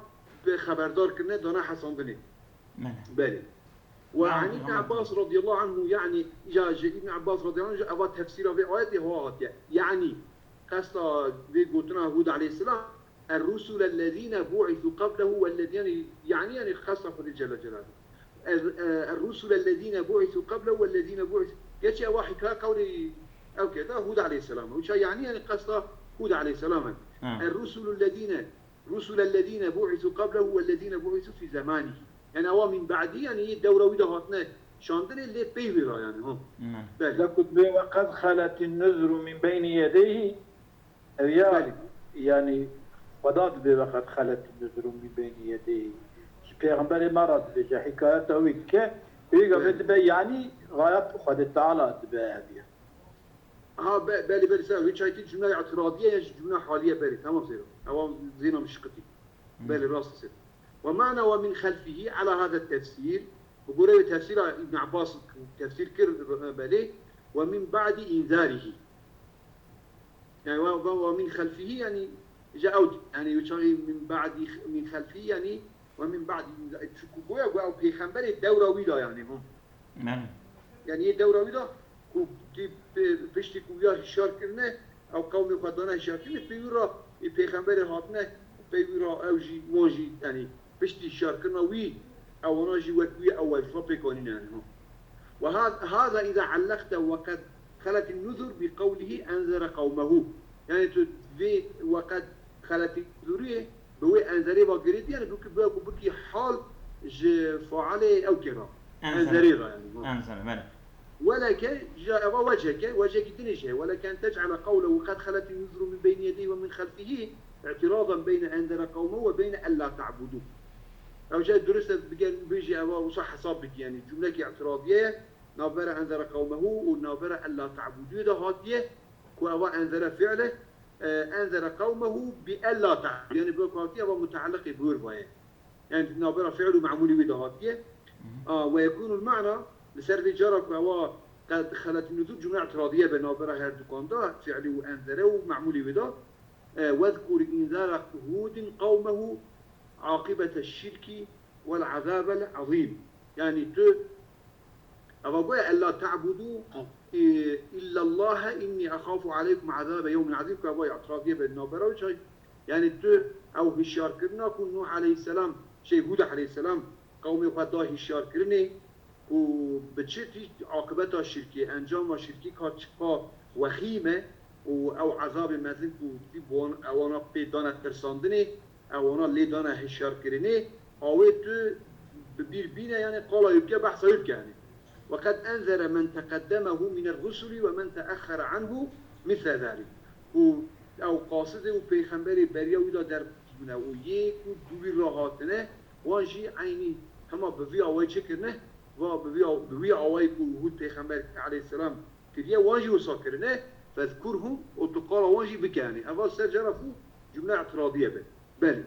bi xeberdar kirine, dana hesandinê. Belê. Belê. Ve Na'am, an Îbn tamam. Abbas radiyallahu anhu, yani, ya ji Îbn Abbas radiyallahu anhu, eva tefsîra vê ayetê hawa hatiye. Yani, qesta vê gotina Hûd aleyhisselam, Er-rusule lezîne bu'isû qablehu wellezîne, yani, yani, qesta Xwedê Celle Celaluhu. Er-, e, er-rusule lezîne bu'isû qablehu wellezîne bu'isû. Geçê ewa hikaya qewlê ew kê de Hûd aleyhisselam. Uça yani, yani, qesta Hûd aleyhisselam e. Ha. Er-rusulu lezîne, rusule lezîne bu'isû qablehu wellezîne bu'isû fî zemanihi. Yani, ewa min ba'dî, yani, yê dewra wî de hatine şandinê lê pey wî ra, yani, ha. Ne. Belê. Lekut be ve qed xeletîn nuzru min beynî yedeyhi. Ev ya, Belê. Yani, Xweda dibê ve qed xelet nuzurû min beynî yedeyhi. Ji pêxemberê me re dibêje, hikayeta wî dike, Pêga vê dibe, yanî xayat Xwedê Teala dibe hediye. Ha, be-, belê, belê, ser wê çaytî cumle îtiradiye ya jî cumle haliye, belê, tamam, zêro. Ewa zêna min şiqitî. Belê, rast e. Ve mana ve min xelfihî ala hada tefsîr. Bi gorê wê tefsîra Îbn Abbas tefsîr kir, belê. Ve min ba'di inzarihî. Yani ve, ve, ve min xelfihî, yani ji ew, yani wê çaxî min ba'di, min xelfihî, yani ve min ba'di inzarihî. Çunku goya, goya ew pêxemberê dewra wî da, yani, hûn. Belê. Yani yê dewra wî da ku tî pe-, piştî ku ya hişyar kirine, ew qewmê xwe dane hişyar kirine, pê wî ra ê pêxemberê hatine, pê wî ra ew jî, wan jî, yani piştî hişyar kirina wî, ewana jî wek wî ew wezifa pêk anîne, yani, ha. Ve ha-, hada iza allaqte ve qed xelet nuzur bi qewlihi enzere qewmehu. Yani tu vê ve qed xelet nuzuriyê bi wê enzerê ve girêdî, yani bikî, bi ku bikî hal ji failê ew kê re. Enzere. Enzerê re, yani, ha. Enzere, belê. Weleke, ja eva weceke, wecekî dinê jî heye. Weleke en tec'ale qewlehu qed xelet nuzuru min beyni yedeyhi ve min xelfihî, i'tiradan beyne enzere qewmehu ve beyne ella ta'budu. Ew jî durust e, biger bêjî eva wisa hesab bikî, yani cumlekî îtiradiye ye, navbera enzere qewmehu û navbera ella ta'budu de hatiye, ku eva enzere fiil e, e, enzere qewmehu bi ella ta'budu. Yani bi katiye eva mutealliqê bi wir ve ye. Yani navbera fiil û memûlê wî de hatiye. A, ve yekûnul ma'na, li ser vê cara ku ewa qed xelet nuzur cumle îtiradiye be navbera her dukan de, fiilî û enzere û memûlê wî de. E, wezkur inzara Hûdin qewmehu aqibete şirki vel azabel azîm. Yani tu, eva goya ella ta'budu, e, illallahe inni exafu aleykum azabe yewmin azîm, ku eva îtiradiye be navbera wî çay. Yani tu ew hişyarkirina ku Nuh aleyhisselam, şey, Hûd aleyhisselam qewmê xwe da hişyarkirinê, ku bi çi tî aqibeta şirkê, encama şirkî ka çiqa wexîm e û ew ezabê mezin ku tî bi wan, ewana pê dane tirsandinê, ewana lê dane hişyarkirinê, awê tu bi bîr bîne, yani qala wî bike, behsa wî bike, yani. Ve qed enzere men teqeddemehu miner rusuli ve men teexxere anhu misle zalik. Ku ew qasidê û pêxemberê beriya wî de derbûne û yê ku dû wî re hatine, wan jî eynî hema bi vî awayî çi kirine, va bi vî aw-, bi wî awayî ku Hûd pêxember aleyhisselam kiriye, wan jî wisa kirine, fezkurhum, û tu qala wan jî bike, yani. Eva ser cara ku cumle îtiradiye be. Belê.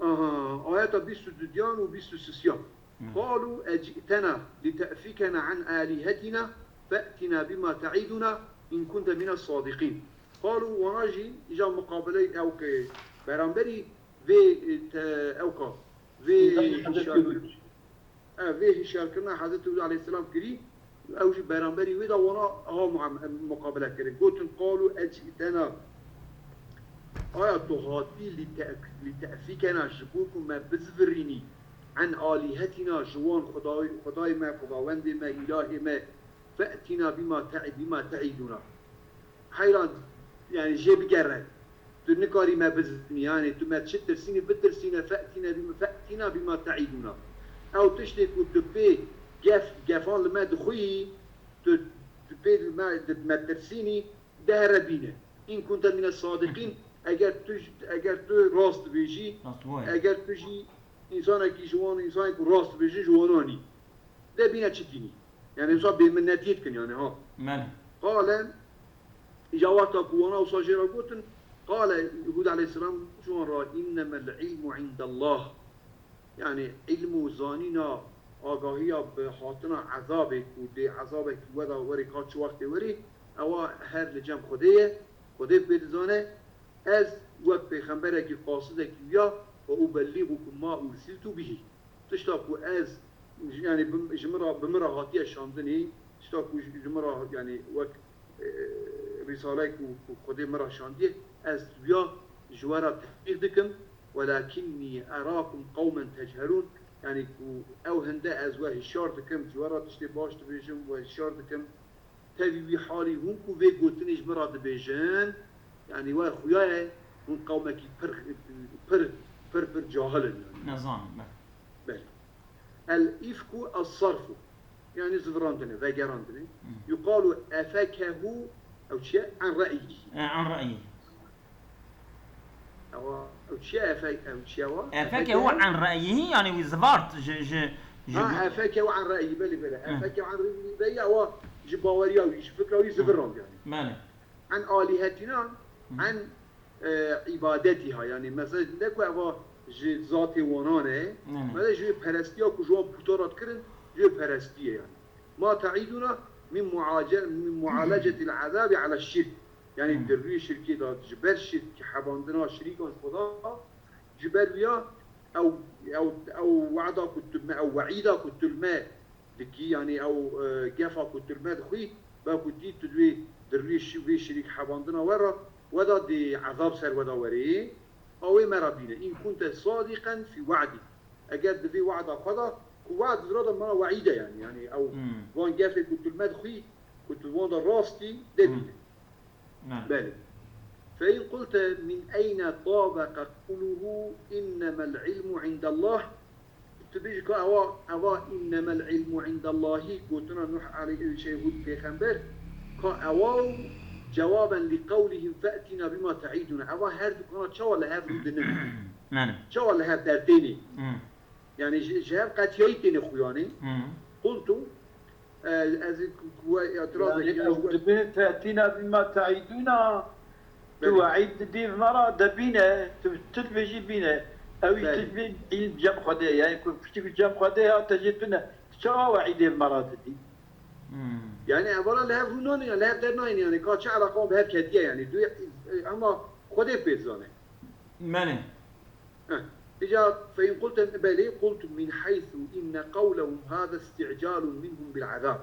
Aha, ayeta bîst û duyan û bîst û sisiyan. Hı. Qalu eci'tena lite'fikena an alihetina fe'tina bima te'iduna in kunte mine sadiqîn. Qalu, wana jî îca muqabiley ew ke beramberî vê, e, te, ew ka, vê Hizmetli Hazreti hişyar-, Hud. E, vê hişyarkirina Hezretî Hûd aleyhisselam kirî, ew jî beramberî wê de wana ha muam-, muqabele kirin. Gotin, qalu eci'tena. Aya tu hatî li te-, li te'fikena, ji bo ku me bizivirînî, en alîhetîna, ji wan xudayê, xudayê me, xudawendê me, îlahê me, fe'tîna bîma te-, bîma te'îdûna. Heyran, yani jê bigere. Tu nikarî me bizimî, yani tu me çi tirsînî, bitirsîne, fe'tîne bîma, fe'tîna bîma te'îdûna. Ew tiştê ku tu pê gef, gefan li me dixuyî, tu, tu pê li me, di me tirsînî, dehere bîne. In kunte mine sadiqîn, eger tu, eger tu rast dibêjî, Rast wayê. eger tu jî însanekî ji wan, însanekî ku rast dibêjin ji wanan î. De bîne çi tînî. Yani wisa bêminnetiyê dikin yani ha. Belê. Qale, îca wexta ku wana wisa jê re gotin, qale Hûd aleyhisselam ji wan re, innemel ilmu indallah. Yani ilm û zanîna, agahiya bi hatina ezabê ku dê ezabekî we de werê ka çi wextê werê, ewa her li cem Xwedê ye, Xwedê pê dizane. Ez wek pêxemberekî qasidekî wiya, ve ubelliğukum ma ursiltu bihi. Tişta ku ez, yani bi, ji min re, bi min re hatiye şandinê, tişta ku ji, ji min re, yani wek, e, rîsaleyek ku, ku Xwedê min re şandiye, ez wiya ji we re teblîx dikim. Welakinnî erakum qewmen tecelûn. Yani ku ew hinde ez we hişyar dikim, ji we re tiştê baş dibêjim, we hişyar dikim. Tevî wî halî hûn ku vê gotinê ji min re dibêjin, yanî we xuya ye, hûn qewmekî pir, pir, pir, pir cahil in, yanî. Nezanin, be. Belê. El ifku es sarfu. Yanî zivirandine, vegerandine. Hı. Yuqalu efekehu, ew çi ye? En re'yî. E, en re'yî. Ewa, ew çi ye efe-, ew çi ye wa? Efeke hu an re'yihi, yani wî zivart ji, ji, Ha, efeke ve an re'yî, belê, belê. Efeke ve an re'yî, ewa ji baweriya wî, ji fikra wî zivir rand yani. Belê. An alihetina, an, e, ibadetiha, yani mesela ne ku eva ji zatê wanan e, mesela ji wê perestiya ku ji wan puta re dikirin, ji wê perestiyê yani. Ma te'îduna min muace-, min mualecetil azabi ala şirk. Yani di rûyê şirkê de ji ber şirk hebandina şirîkan ji Xweda, ji ber wiya ew, ew, ew wada ku tu me, ew we'îda ku tu me dikî, yani ew, e, gefa ku tu me dixwî, be ku tî tu divê di rûyê şi-, vê şirîk hebandina we re, we da dê ezab ser we da werê, a wê me re bîne. În kunte sadiqen fî we'dî. Eger di vê wada xwe da, ku wad di vira da mana we'îde yani, yani ew van gefê ku tu me dixwî, ku tu van da rastî, dê bîne. Belê. Fe in qulte min eyne tabeqe qewluhu innemel ilmu indallah. Tu bêjî ka ewa, ewa innemel ilmu indallahî gotina Nuh aleyh-, şey, Hûd pêxember, ka ewa û cewaben li qewlihim fe'tina bima te'îduna. Ewa her dukana çawa li hev rûdinin? Çawa li hev dertênî? Yani ji, ji hev qetiyayî têne xuyanê. Qultu, e, ez ku, ku we îtiraz yani, dikim, ew dibê fe'tina bima te'îduna, tu we'îd didî me re de bîne, tu, tu dibêjî bîne. Ew jî tu dibê îlm cem Xwedê, yani ku piçik cem Xwedê hate jê tune. Tu çawa we'îdê me re didî? Yani evala li hev rû nayne, li hev dernayne, yani ka çi eleqa wan bi hev ketiye yani. Duyê, e, ama Xwedê pê dizane. Menê. Heh. Îca fe in qulte belê, qultu min heysu inne qewlehum hâze isti'calun minhum bil azab.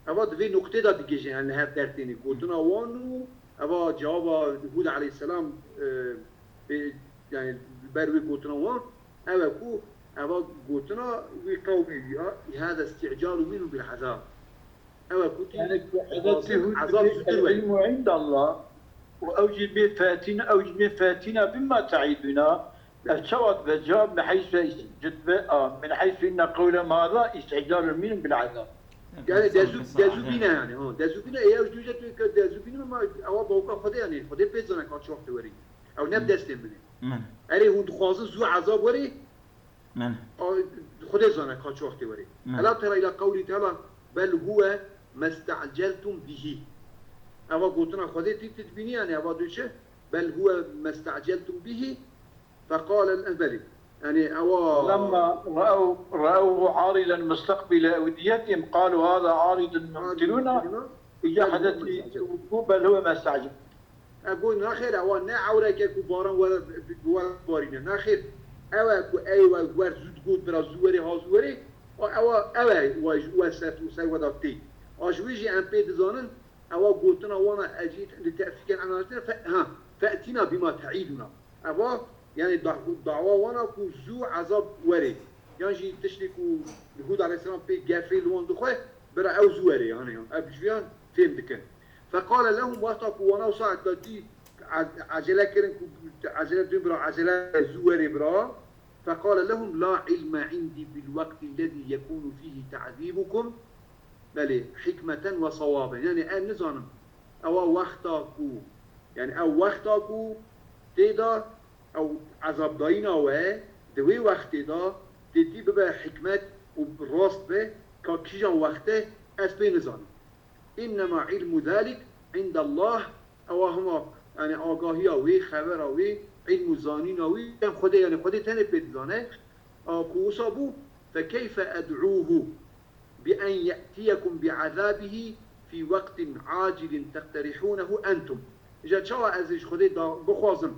Eva di vê nuqtê de digihîje, yani li hev dertênî gotina wan û eva cewaba Hûd aleyhisselam, e, pê, yani li ber wê gotina wan, ew e ku eva gotina wî qewmê wî ya, hâze isti'calun minhum bil azab. Ew e ku tî yani ku Hezretî Hûd ezab dibê zûtir el were. Ilmu indallah û ew jî bê fetina, ew jî bê fetina bima te'îduna. Ev çawa dibe cevab min heysu, cid be a, min heysu inne qewle ma hâza îstîcalun minhum bil ezab. Yani dezû, dezû bîne yani, ha, dezû bîne, ew dûje tu ke dezû bîne ma ewa bawka Xwedê yani, Xwedê pê zane ka çi wextê werî. Ew ne destê min e. Erê hûn dixwazin zû ezab werî, Xwedê zane ka çi wextê werê. Ela tera ila qewlî teala, bel huwe mesta'celtum bihi. Eva gotina Xwedê tî tu dibînî yani, eva dûçe, bel huwe mesta'celtum bihi, feqale, belê. Yani ewa Lemma ra'ev, ra'evhu arilen mustaqbile evdiyetihim, qalu hâza aridun mumtiruna. Îca Hezretî bel huwe mesta'celtum. E, got, "Nexêr, ewa ne ewreke ku baran were, were barîne. Nexêr, ew e ku ey we wer zû digot, bira zû werê, ha zû werê." A, ewa, ew e we, we ser, ser we da tê. A ji wî jî em pê dizanin, ewa gotina wana ez jî li te'fîken anartine, fe, ha, fe'tina bima te'îduna. Eva, yani da-, dawa wana ku zû ezab werê. Yan jî tiştê ku Hûd aleyhisselam pê gefê li wan dixwe, bira ew zû werê, yani, ev ji yan fêm dikin. Feqale lehum, wexta ku wana wisa dî, e-, ecele kirin ku ecele dûn bira, ecele zû werê bira. Feqale lehum, la ilme indî bil weqtî lezî yekûnu fîhî te'zîbukum, belê, hikmeten ve sewaben. Yani ez nizanim, ewa wexta ku, yani ew wexta ku tê de ew ezabdayîna we, di wê wextê de tê tî bibe hikmet û rast be, ka kîjan wexte ez pê nizanim. Innema ilmu zalik indallah, ewa hema, yani agahiya wê, xebera wê, ilm û zanîna wî, em Xwedê, yani Xwedê tenê pê dizane. A ku wisa bû, fekeyfe ed'ûhu bi en ye'tiyekum bi azabihî fî weqtin acilin teqterihûnehu entum. Îca çawa ez ji Xwedê da bixwazim,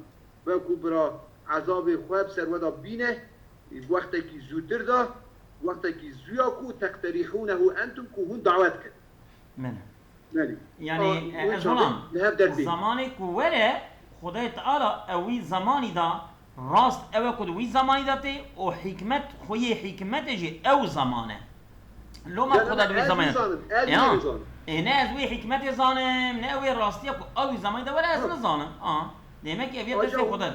be ku bira ezabê xwe bi ser we de bîne, wextekî zûtir de, wextekî zûya ku teqterihûnehu entum, ku hûn dawet kin. Min. Belê. Yani, e, ez çaxê, li hev dertê, zamanê ku were, Xwedayê Teala ew wî zemanî da rast ew e ku di wî zemanî da tê û hikmet, xweyê hikmetê jî ew zaman e. Loma Xweda di wî zemanî da. Ê, ne ez wê hikmetê zanim, ne ew ê rastiya ku ew wî zemanî da were ez nizanim. A, demek ki ev yê destê Xweda.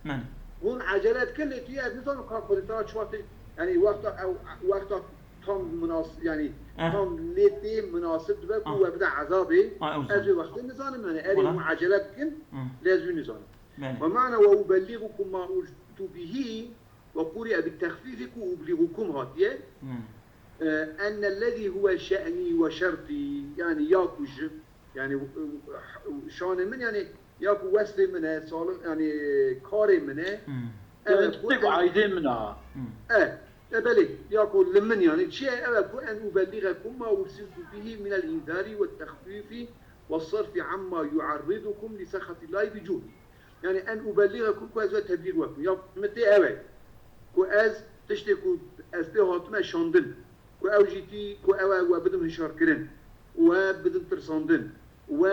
Min. Hûn ecele dikin, lê tu yê ez nizanim ka Xwedê Teala çi wextê, yani wexta ew, wexta tam munas-, yani tam lê tê munasib dibe ku we bide ezabê. A, ew zan. Ez wê wextê nizanim, yani erê hûn ecele dikin, lê ez wî nizanim. Belê. Ve ma'na ve ubelliğukum ma ursiltu bihi, وقرئ بالتخفيف ku أبلغكم hatiye. Hmm. E, أن الذي هو شأني وشرطي, yani ya ku ji, yani, e, şanê min, yani ya ku wesfê min e, salim, yani karê min e. Hmm. Ev e Yani ku tiştek aydê min a. Hmm. E, e, belê, ya ku li min, yani çi ye, ev e ku أن أبلغكم ما أرسلت به من الإنذار والتخويف والصرف عما يعرضكم لسخط الله بجهدي. Yani أن أبلغكم ku ez we teblîg wekim. Ya min tê ev e. Ku ez tiştê ku ez pê hatime şandin. Ku ew jî tî, ku ew e we bidim hişarkirin. We bidim tirsandin. We,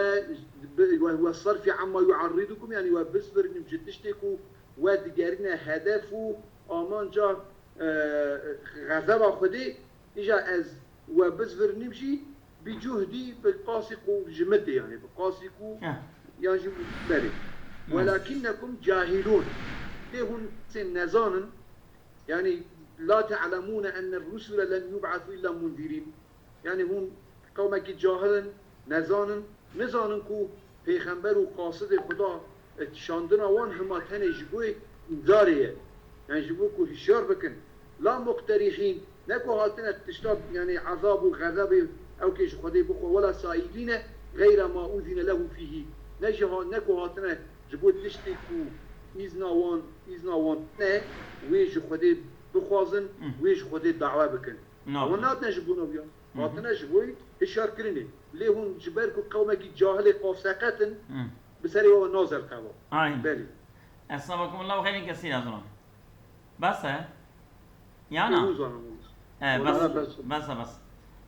we, we صرف عما يعرضكم, yani we bizvirnim ji tiştê ku we digerîne hedef û amanca, e, xezeba Xwedê, îja ez we bizvirnim jî, bi cuhdî, bi qasî ku ji min tê, yani bi qasî ku Eh. yan jî berê. Hmm. ولكنكم جاهلون. Lê hûn sê nezanin, yani لا تعلمون أن الرسل لم يبعثوا إلا منذرين. Yani hûn qewmekî cahil in, nezanin, nizanin ku pêxember û qasidê Xuda, e, şandina wan hema tenê ji bo înzarê ye. Yani ji bo ku hişyar bikin. لا مقترحين, ne ku hatine tişta, yani ezab û xezebê ew kê ji Xwedê bixwe, ولا سائلين غير ما أذن له فيه. Ne jî ha-, ne ku hatine ji bo tiştê ku îzna wan, îzna wan ne, wê ji Xwedê bixwazin, Hı. wê ji Xwedê dawe bikin. Na. Hûn hatine ji bo naviya. Hı hı. Hatine ji bo hişarkirinê. Lê hûn ji ber ku qewmekî cahilê qafseqet in, Hmm. bi serê we nazerqewa. Aynen. Belê. Esnabakumullah xeyrin kesîr ez ona. Bes e? Yana? Hûn zanin. E, Wala bes, bes. Bes e, bes.